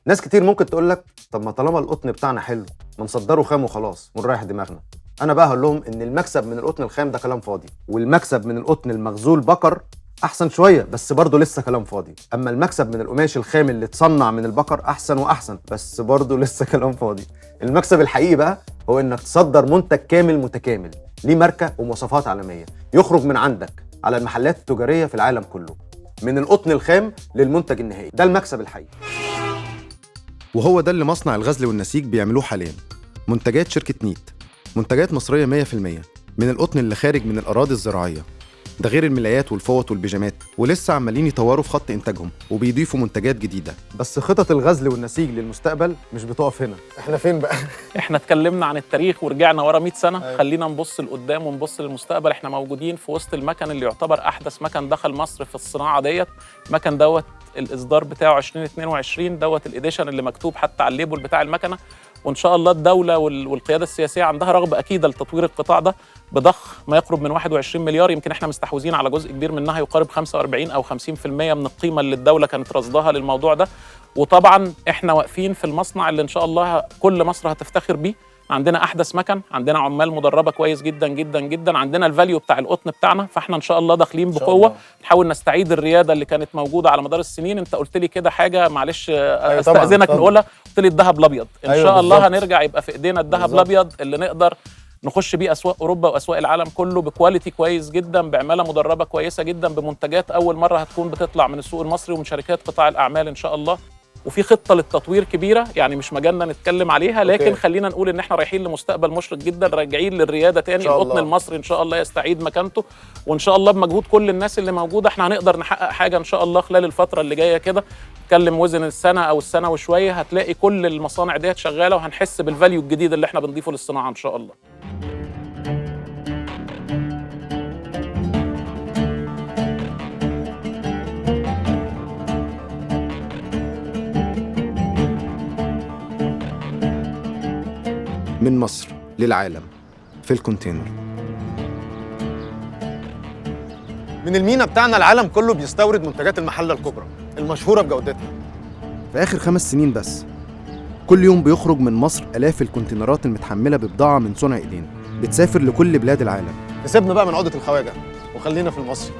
ناس كتير ممكن تقول لك طب ما طالما القطن بتاعنا حلو ما نصدره خام وخلاص ونريح دماغنا. انا بقى هقول لهم ان المكسب من القطن الخام ده كلام فاضي، والمكسب من القطن المغزول بقر احسن شوية بس برضه لسه كلام فاضي. اما المكسب من القماش الخام اللي اتصنع من البقر احسن واحسن، بس برضه لسه كلام فاضي. المكسب الحقيقي بقى هو انك تصدر منتج كامل متكامل ليه ماركة ومواصفات عالمية، يخرج من عندك على المحلات التجارية في العالم كله، من القطن الخام للمنتج النهائي. ده المكسب الحقيقي، وهو ده اللي مصنع الغزل والنسيج بيعملوه حاليا. منتجات شركة نيت منتجات مصرية 100% من القطن اللي خارج من الأراضي الزراعية، ده غير الملايات والفوط والبيجامات، ولسه عمالين يطوروا في خط إنتاجهم وبيضيفوا منتجات جديدة. بس خطط الغزل والنسيج للمستقبل مش بتقف هنا. احنا فين بقى؟ احنا اتكلمنا عن التاريخ ورجعنا ورا 100 سنة. أيوة. خلينا نبص لقدام ونبص للمستقبل. احنا موجودين في وسط المكن اللي يعتبر احدث مكن دخل مصر في الصناعة ديت. المكن دوت الاصدار بتاعه 2022 دوت ال edition اللي مكتوب حتى على ال label بتاع المكنه. وان شاء الله الدولة والقيادة السياسية عندها رغبة اكيدة لتطوير القطاع ده بضخ ما يقرب من 21 مليار. يمكن احنا مستحوذين على جزء كبير منها يقارب 45 او 50% من القيمة اللي الدولة كانت رصدها للموضوع ده. وطبعا احنا واقفين في المصنع اللي ان شاء الله كل مصر هتفتخر بيه. عندنا احدث مكن، عندنا عمال مدربه كويس جدا جدا جدا، عندنا ال value بتاع القطن بتاعنا. فاحنا ان شاء الله داخلين بقوة، نحاول نستعيد الرياده اللي كانت موجودة على مدار السنين. انت قلت لي كده حاجة، معلش أيوة استاذنك نقولها، قلت لي الذهب الابيض. ان أيوة شاء الله بالزبط. هنرجع يبقى في ايدينا الذهب الابيض اللي نقدر نخش بيه اسواق اوروبا واسواق العالم كله ب quality كويس جدا، بعماله مدربه كويسة جدا، بمنتجات اول مرة هتكون بتطلع من السوق المصري ومن شركات قطاع الاعمال ان شاء الله. وفي خطه للتطوير كبيرة، يعني مش مجالنا نتكلم عليها، لكن okay. خلينا نقول ان احنا رايحين لمستقبل مشرق جدا، راجعين للرياده تاني. القطن المصري ان شاء الله يستعيد مكانته، وان شاء الله بمجهود كل الناس اللي موجودة احنا هنقدر نحقق حاجة ان شاء الله خلال الفترة اللي جاية كده. نتكلم وزن السنة او السنة وشوية هتلاقي كل المصانع ديت شغالة، وهنحس بال value الجديد اللي احنا بنضيفه للصناعة ان شاء الله. من مصر للعالم في ال container. من المينا بتاعنا العالم كله بيستورد منتجات المحلة الكبرى المشهورة بجودتها. في آخر 5 سنين بس كل يوم بيخرج من مصر آلاف الكونتينرات المتحملة ببضاعة من صنع إيدينا بتسافر لكل بلاد العالم. سيبنا بقى من عقدة الخواجة وخلينا في المصري.